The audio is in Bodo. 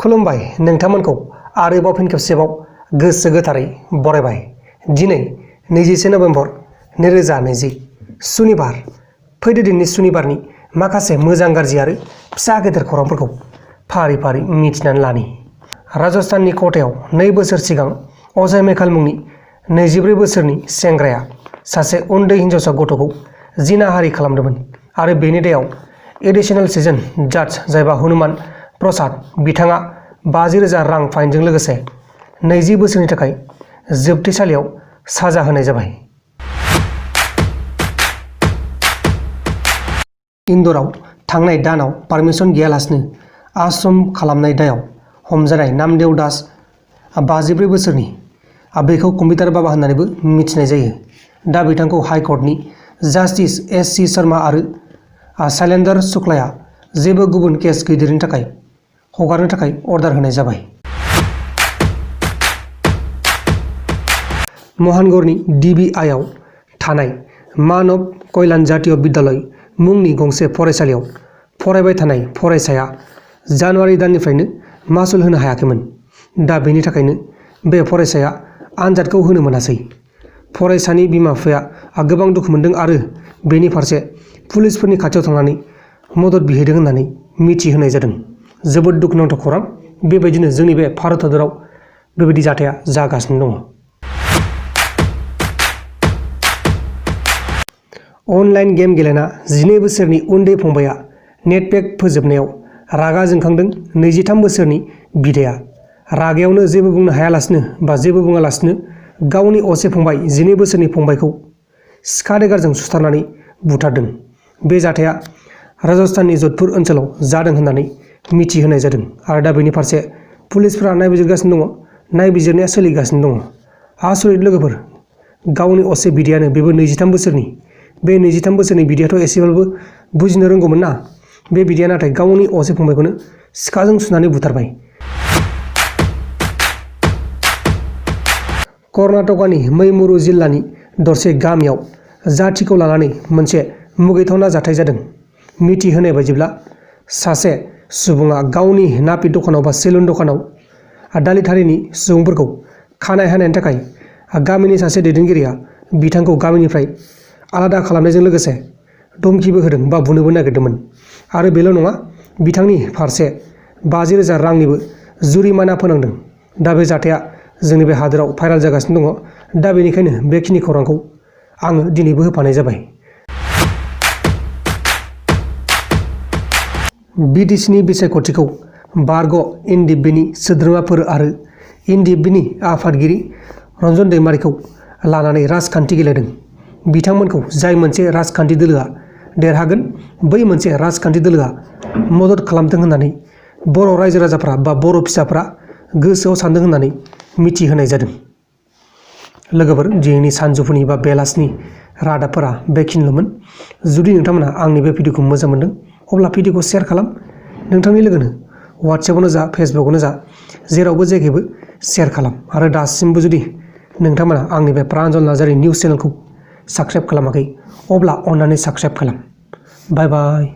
खुलुमबाय नोंथांमोनखौ आरोबाव फिन खेबसेबाव गोसो गोथारै बरायबाय। दिनै 21 नभेम्बर 2020 सुनिबार। फैदो दिनैनि सुनिबारनि माखासे मोजां गाज्रि आरो फिसा गेदेर खौरांफोरखौ फारि फारि मिथिनानै लानि। राजस्थाननि क'टायाव 2 बोसोर सिगां अजय मेकाल मुंनि 24 बोसोरनि सेंग्राया सासे उन्दै हिनजावसा गथ'खौ जिनाहारि खालामदोंमोन आरो बेनि दायाव एडिशनेल सेसन जाज जायबा हनुमान प्रसाद बिथाङा 50,000 रां फाइनजों लोगोसे 20 बोसोरनि थाखाय जोबथेसालियाव साजा होनाय जाबाय। इन्द'राव थांनाय दानाव पारमिसन गैयालासिनो आश्रम खालामनाय दायाव हमजानाय नामदेव दास 54 बोसोरनि बेखौ कम्पिउटार बाबा होननानैबो मिथिनाय जायो। दा बिथांखौ हाइकर्टनि जास्टिस एस.सी. शर्मा आरो शैलेंद्र शुक्लाया जेबो गुबुन केस गैदेरनि थाखाय हगारनो थाखाय अर्डार होनाय जाबाय। महानगरनि DBI-आव थानाय मानव कल्याण जातीय विद्यालय मुंनि गंसे फरायसालियाव फरायबाय थानाय फरायसाया जानुवारि दाननिफ्रायनो मासुल होनो हायाखैमोन। दा बेनि थाखायनो बे फरायसाया आनजादखौ होनो मोनासै। फरायसानि बिमा-बिफाया गोबां दुखु मोनदों आरो बेनि फारसे पुलिसफोरनि खाथियाव थांनानै मदद बिहैदों होननानै मिथिहोनाय जादों। जोबोद दुखुनांथाव खौरां। बेबायदिनो जोंनि बे भारत हादराव बेबायदि जाथाया जागासिनो दङ। अनलाइन गेम गेलेना 12 बोसोरनि उन्दै फंबायआ नेटपेक फोजोबनायाव रागा जोंखांदों 23 बोसोरनि बिदाया। रागायावनो जेबो बुंनो हायालासिनो जेबो बुङालासिनो गावनि असे फंबाय 12 बोसोरनि फंबायखौ सिखा देगारजों सुथारनानै बुथारदों। बे जाथाया राजस्थाननि जधपुर ओनसोलाव जादों होननानै मिथिहोनाय जादों आरो दा बेनि फारसे पुलिसफोरा नायबिजिरगासिनो दङ। नायबिजिरनाया सोलिगासिनो दङ। आसरित लोगोफोर, गावनि असे बिदायानो, बेबो 23 बोसोरनि। बे 23 बोसोरनि बिदायाथ' एसेबाबो बुजिनो रोंगौमोन ना। बे बिदाया नाथाय गावनि असे फंबायखौनो सिखाजों सुनानै बुथारबाय। कर्नाटकनि मैमुरु जिल्लानि दरसे गामियाव जाथिखौ लानानै मोनसे मुगैथावना जाथाय जादों। मिथिहोनाय बायदिब्ला सासे सुबुङा गावनि नापि दखानाव सेलुन दखानाव दालित हारिनि सुबुंफोरखौ खानाय हानायनि थाखाय गामिनि सासे दैदेनगिरिया बिथांखौ गामिनिफ्राय आलादा खालामनायजों लोगोसे धमकिबो होदों बुनोबो नागिरदोंमोन आरो बेल' नङा, बिथांनि फारसे 50,000 रांनिबो जुरिमाना फोनांदों। दा बे जाथाया जोंनि बे हादोराव भाइराल जागासिनो दङ। दा बेनिखायनो बेखिनि खौरांखौ आङो दिनैबो होफानाय जाबाय। BTC-नि बिसायख'थिखौ बारग' एनडिएफबिनि सोद्रोमाफोर आरो एनडिएफबिनि आफादगिरि रन्जन दैमारिखौ लानानै राजखान्थि गेलेदों। बिथांमोनखौ जाय मोनसे राजखान्थि दोलोआ देरहागोन बै मोनसे राजखान्थि दोलोआ मदद खालामदों होननानै बर' रायजो राजाफ्रा बर' फिसाफ्रा गोसोआव सानदों होननानै मिथिहोनाय जादों। लोगोफोर, दिनैनि सानजौफुनि बेलासिनि रादाबफोरा बेखिनिल'मोन। जुदि नोंथांमोना आंनि बे भिडिअखौ मोजां मोनदों अब्ला भिडिअखौ शेयार खालाम। नोंथांनि लोगोनो वाट्सएपआवनो जा फेसबुकआवनो जा जेरावबो जायगायावबो शेयार खालाम। आरो दासिमबो जुदि नोंथांमोना आंनि बे प्रान्जल नार्जारि निउस चेनेलखौ साबस्क्राइब खालामाखै अब्ला अन्नानै साबस्क्राइब खालाम। बाय बाय।